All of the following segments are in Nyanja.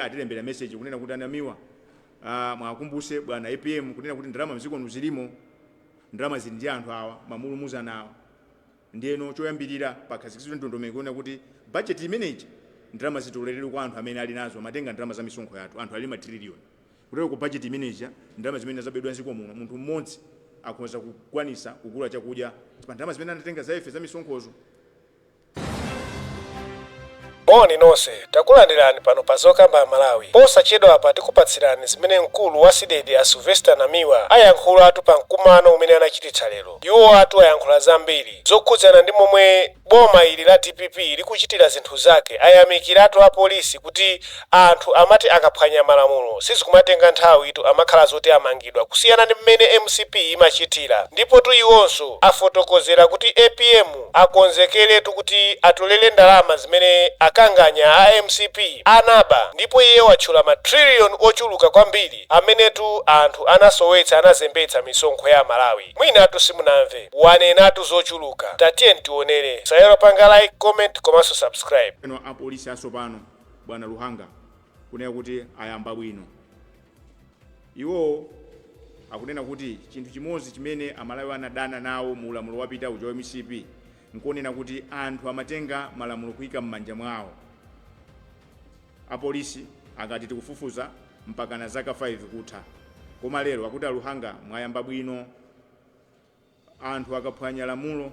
Ndiye atilembera message kunena kuti, "Anamiwa, mwakumbuse bwana APM kunena kuti ndalama mdziko zilimo, ndalama zili ndi anthu awa mamulumuzana awa. Ndiyeno choyambirira pakhazikitsidwe ndondomeko kunena kuti budget imeneyi ndalama zitoleredwe kwa anthu amene ali nazo, amatenga ndalama za misonkho yathu, anthu ali matrillion. Kutero ku budget imeneyi ndalama zimene zabedwa mdziko muno, munthu mmodzi akhoza kukwanisa kugula chakudya pa ndalama zimene anatenga za ife za misonkhozo." Moni nonse, takulandirani pano pa Zokamba Malawi. Posachedwa apa tikupatsirani zimene mkulu wa CDEDI a Sylvester Namiwa ayankhulatu pa mkumano umene anachititsa lero. Iwo atu ayankhula zambiri zokhudzana ndi momwe boma ili la DPP likuchitira zinthu zake. Ayamikiratu apolisi kuti anthu amati akaphwanya malamulo sizikumatenga nthawi itu, amakhala zoti amangidwa, kusiyana ndi mmene MCP imachitira. Ndipo tu iwonso afotokozera kuti APM akonzekeretu kuti atolere ndalama zimene akanganya a MCP anaba, ndipo iye watchula matrillion ochuluka kwambiri amenetu anthu anasowetsa, anazembetsa misonkho ya Malawi. Mwinatu simunamve, wanenatu zochuluka. Tatiye tionere. Sayero panga like, comment komanso subscribe. Eno apolisi asopano, bwana Luhanga, kunena kuti ayamba bwino. Iwo akunena kuti chinthu chimodzi chimene Amalawi anadana nawo mu ulamuliro wapita uja wa MCP nkuonena kuti anthu amatenga malamulo kuyika m'manja mwawo. Apolisi akati tikufufuza, mpaka na zaka 5 kutha. Koma lero akuti, "Aluhanga, mwayamba bwino, anthu akaphwanya lamulo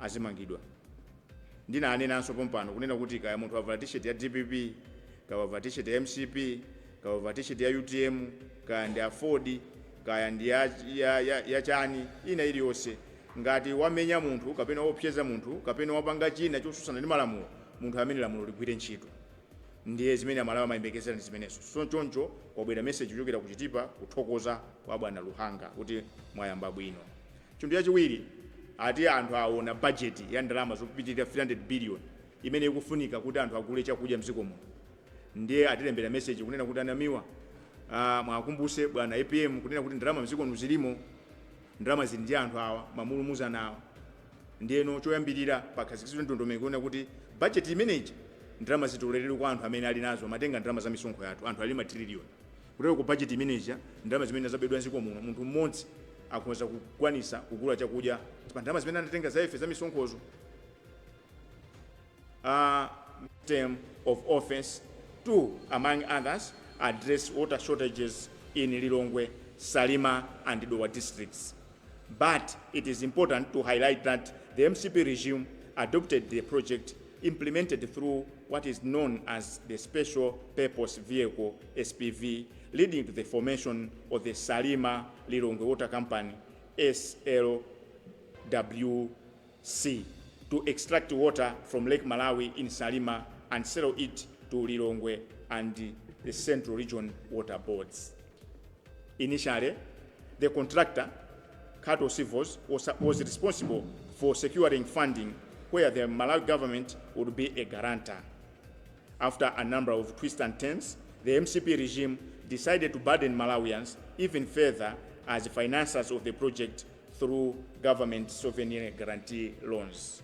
azimangidwa." Ndinanenanso pompano kunena kuti kaya munthu avala T-shirt ya DPP, kaya wavala T-shirt ya MCP, kaya wavala T-shirt ya UTM, kaya ndi AFORD, kaya ndi ya chani ina iliyonse, ngati wamenya munthu kapena wopseza munthu kapena wapanga china chosusana ndi malamulo, munthu amene lamulo ligwire ntchito. Ndiye zimene Amalawi amayembekezera ndi zimenezo. So choncho kwabwera message kuchokera kuchitipa kuthokoza kwa bwana Luhanga kuti mwayamba bwino. Chinthu chachiwiri, ati anthu aona budget ya ndalama zopitirira 300 billion imene ikufunika kuti anthu agule chakudya mdziko muno. Ndiye atilembera message kunena kuti, "Anamiwa, mwakumbuse bwana APM kunena kuti ndalama mdziko muno zilimo, ndalama zili ndi anthu awa mamulumuzana awa. Ndiyeno choyambirira pakhazikitsidwe ndondomeko kunena kuti budget imeneyi ndalama zitoleredwe kwa anthu amene ali nazo, amatenga ndalama za misonkho yathu, anthu ali matrillion. Kutero ku budget imeneyi ndalama zimene zabedwa mdziko muno, munthu mmodzi akhoza kukwanisa kugula chakudya pa ndalama zimene anatenga za ife za misonkhozo." Term of office to, among others, address water shortages in Lilongwe, Salima, and Dowa districts. But it is important to highlight that the MCP regime adopted the project, implemented through what is known as the Special Purpose Vehicle, SPV, leading to the formation of the Salima Lilongwe Water Company, SLWC, to extract water from Lake Malawi in Salima and sell it to Lilongwe and the Central Region Water Boards. Initially, the contractor, Khato Civils, was responsible for securing funding, where the Malawi government would be a guarantor. After a number of twists and turns, the MCP regime decided to burden Malawians even further as financiers of the project through government sovereign guarantee loans.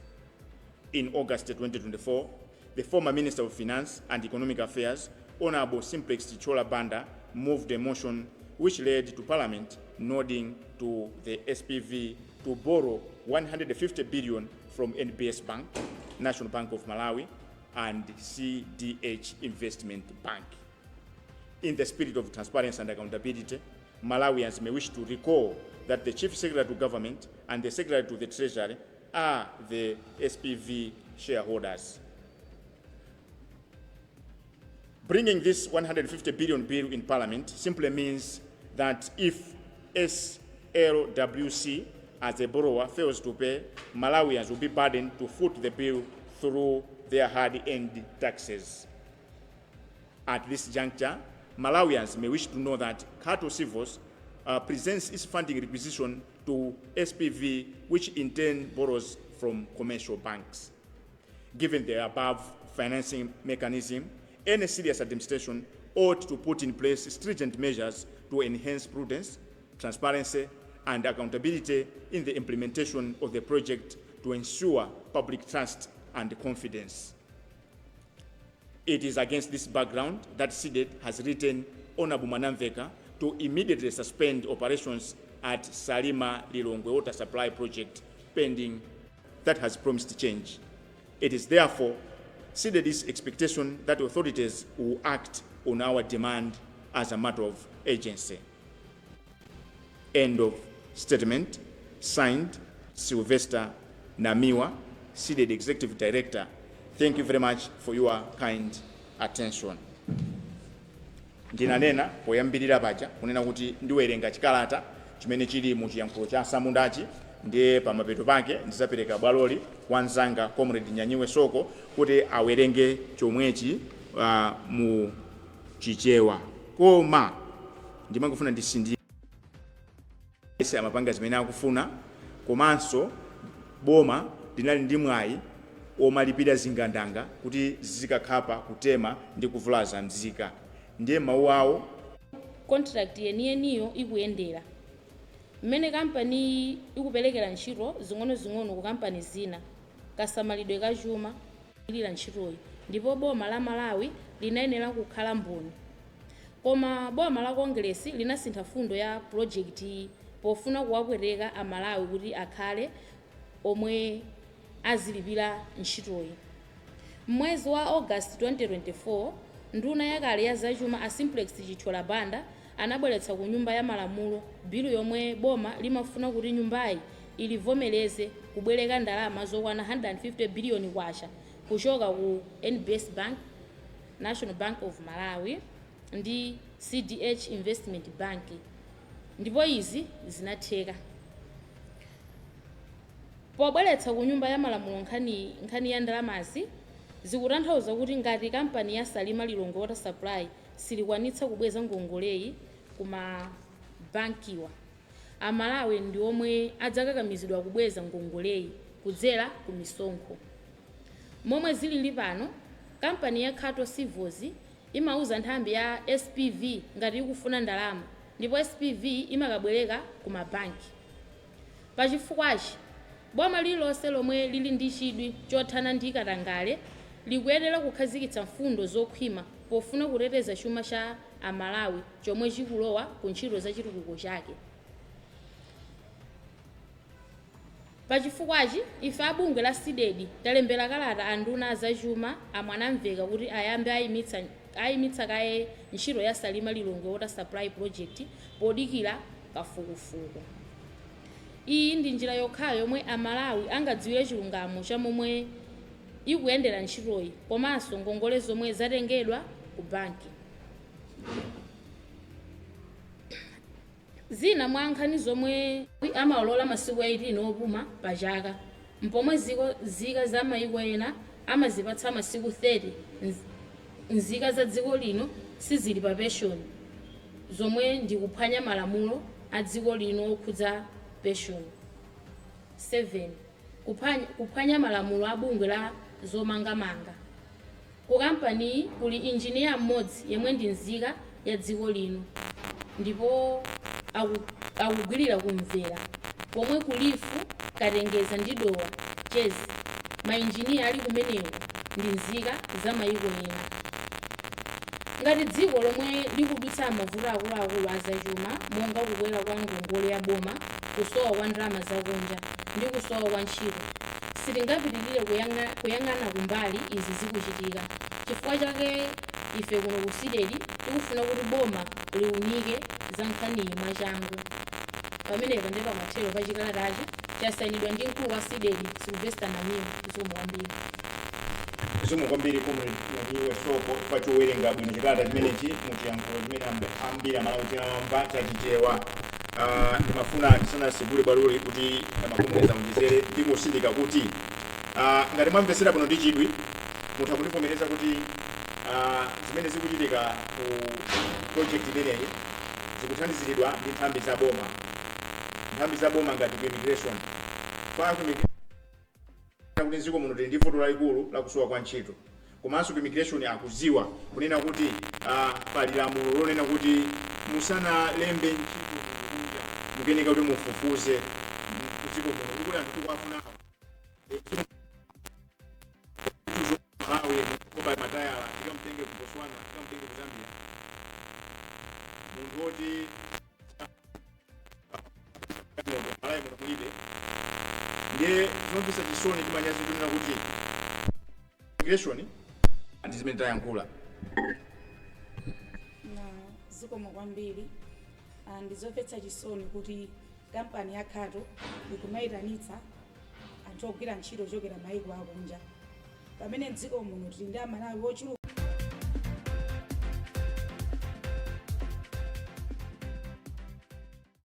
In August 2024, the former Minister of Finance and Economic Affairs, Honorable Simplex Chithyola Banda, moved a motion which led to Parliament nodding to the SPV to borrow 150 billion from NBS Bank, National Bank of Malawi, and CDH Investment Bank. In the spirit of transparency and accountability, Malawians may wish to recall that the Chief Secretary to Government and the Secretary to the Treasury are the SPV shareholders. Bringing this 150 billion bill in Parliament simply means that if SLWC as a borrower fails to pay, Malawians will be burdened to foot the bill through their hard-earned taxes. At this juncture, Malawians may wish to know that Khato Civils presents its funding requisition to SPV, which in turn borrows from commercial banks. Given the above financing mechanism, any serious administration ought to put in place stringent measures to enhance prudence, transparency, and accountability in the implementation of the project to ensure public trust and confidence. It is against this background that CDEDI has written Honorable Mwanamvekha to immediately suspend operations at Salima Lilongwe Water Supply Project pending that has promised change. It is therefore CDEDI's expectation that authorities will act on our demand as a matter of urgency. End of statement. Signed, Sylvester Namiwa, CDEDI Executive Director. Thank you very much for your kind attention. Ndinanena poyambirira paja kunena kuti ndiwerenga chikalata chimene chili mu chiyankhulo cha Samundachi, ndiye pamapeto pake ndizapereka bwaloli kwa mzanga Comrade Nyanyiwe Soko kuti awerenge chomwechi mu Chichewa. Koma ndimangofuna ndisindike, amapanga zimene akufuna, komanso boma linali ndi mwayi omalipira zingandanga kuti zikakhapa, kutema ndi kuvulaza mzika. Ndiye mawu awo. Contract yeniyeniyo ikuyendera mmene kampani ikuperekera ntchito zing'onozing'ono ku kampani zina, kasamalidwe ka chuma ilira ntchitoyi, ndipo boma la Malawi linayenera kukhala mboni. Koma boma la Kongeresi linasintha fundo ya project iyi pofuna kuwapweteka Amalawi kuti akhale omwe azilipira ntchitoyi. Mwezi wa August 2024, nduna yakale ya zachuma a Simplex Chithyola Banda anabweretsa ku Nyumba ya Malamulo bilu yomwe boma limafuna kuti nyumbayi ilivomereze kubwereka ndalama zokwana 150 biliyoni kwacha kuchoka ku NBS Bank, National Bank of Malawi ndi CDH Investment Bank, ndipo izi zinatheka. Pobweretsa ku Nyumba ya Malamulo nkhani ya ndalamazi, zikutanthauza kuti ngati kampani ya Salima Lilongwe Water Supply silikwanitsa kubweza ngongoleyi kuma bankiwa, Amalawi ndi omwe adzakakamizidwa kubweza ngongoleyi kudzera ku misonkho. Momwe zilili pano, kampani ya Khato Civils imauza nthambi ya SPV ngati ikufuna ndalama, ndipo SPV imakabwereka ku mabanki. Pachifukwachi, boma lililonse lomwe lili ndi chidwi chothana ndi katangale likuyenera kukhazikitsa mfundo zokhwima pofuna kuteteza chuma cha Amalawi chomwe chikulowa ku ntchito za chitukuko chake. Pachifukwachi, ife a bungwe la CDEDI talembera kalata a nduna azachuma a Mwanamvekha kuti ayambe ayimitsa kaye ntchito ya Salima Lilongwe Water Supply Project podikira kafukufuku. Iyi ndi njira yokhayo yomwe Amalawi angadziwire chilungamo cha momwe ikuyendera ntchitoyi komanso ngongole zomwe zatengedwa ku banki. Zina mwa nkhani zomwe amalola masiku 18 opuma pa chaka, mpomwe nzika za mayiko ena amazipatsa masiku 30. Nzika za dziko lino sizili pa penshoni, zomwe ndi kuphwanya malamulo a dziko lino okhudza penshoni. 7 kuphwanya malamulo a bungwe la zomangamanga. Ku kampaniyi kuli injiniya mmodzi yemwe ndi nzika ya dziko lino ndipo akugwirira kumvera, pomwe ku Lifu, Katengeza ndi Dowa Chezi mainjiniya ali kumeneko ndi nzika za mayiko ena. Ngati dziko lomwe likudutsa mavuto akuluakulu azachuma monga kukwera kwa ngongole ya boma, kusowa kwa ndalama zakunja ndi kusowa kwa ntchito, sitingapitirire kuyang'ana kumbali izi zikuchitika. Chifukwa chake ife kuno ku CDEDI tikufuna kuti boma liunike za nkhaniyi mwachangu. Pamenepo ndi pamathero pa chikalatachi, chasayinidwa ndi mkulu wa CDEDI Sylvester Namiwa. Zikomo kwambiri. Zikomo kwambiri, Comrade Nyanyiwe Soko, chifukwa chowerenga bwino chikalata chimenechi muchiyankhulo chimene ambiri Amalawi timamva, chachichewa. Ndimafuna ndisanasegule bwaloli kuti makomuneza aonjezere, ndingosindika kuti ngati mwamvetsera bwino ndi chidwi, mutha kundivomereza kuti zimene zikuchitika ku project imeneyi zikuthandiziridwa ndi nthambi za boma, nthambi za boma ngati ku immigration. Pa ku immigration, kuti mdziko muno tili ndi vuto lalikulu lakusowa kwa ntchito, komanso ku immigration akuziwa kunena kuti pali lamulo lonena kuti musanalembe ntchito kunja mukuyeneka kuti mufufuze kudziko kuno kuti kuli anthu tikuwafuna Malawi, kopa matayala. Munthu woti Malawi muno mulibe. Ndiye zomvetsa chisoni, chimanyazi kunena kuti immigration ndi zimene tayankhula. Na zikomo kwambiri. Ndizomvetsa chisoni kuti kampani ya Khato ikumayitanitsa anthu ogwira ntchito ochokera mayiko akunja, pamene mdziko muno tili ndi Amalawi ochuluka.